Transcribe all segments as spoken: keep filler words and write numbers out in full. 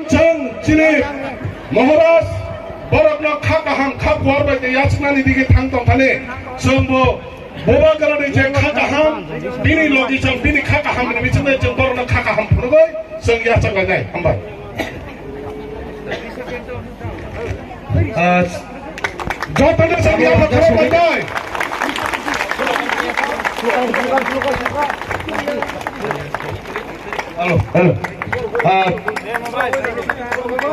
Chwng chini Maharaj borokno kha kaham, kha kuar bai tei yachaknani digi thang tong thani, chwng bo Bubagrani je kha kaham, bini logi chwng bini kha kaham ni bisingtwi chwng borokno kha kaham phunugwi chwng yachak lainai. Hambai. Ah, jotono chwng yachak khorok lainai. Hello, hello. Ah,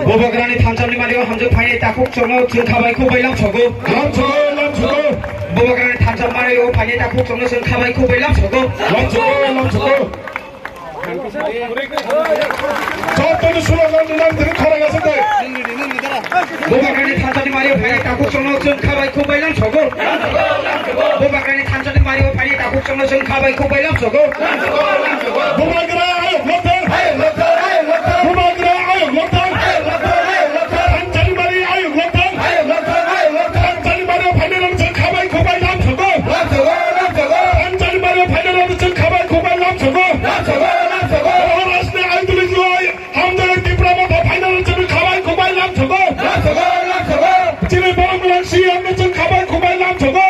Bubagrani thansa ni mani o hamjak phainai takhuk chwngno chwng khabai khubai lam sogo. Lam sogo, lam sogo. Bubagrani thansa ni mani o phainai takhuk chwngno chwng khabai khubai lam sogo. Lam sogo, lam sogo. Jotono slogan ni nang diri khorang asuk de. Bubagrani thansa ni mani o phainai takhuk chwngno chwng khabai khubai lam sogo. Bubagrani thansa ni mani o phainai takhuk chwngno chwng khabai khubai lam sogo. Bubagra ayok lothar. Bubagra ayok lothar. Thansa ni mani ayok lothar. Thansa ni mani o phainai rok chwng khabai khubai lam sogo. Thansa ni mani o phainai rok chwng khabai khubai lam sogo. Maharaj ni ideology o Hamjak Tipra Motha phainai rok chwng khabai khubai lam sogo. Chini borok ni C M ni chwng khabai khubai lam sogo.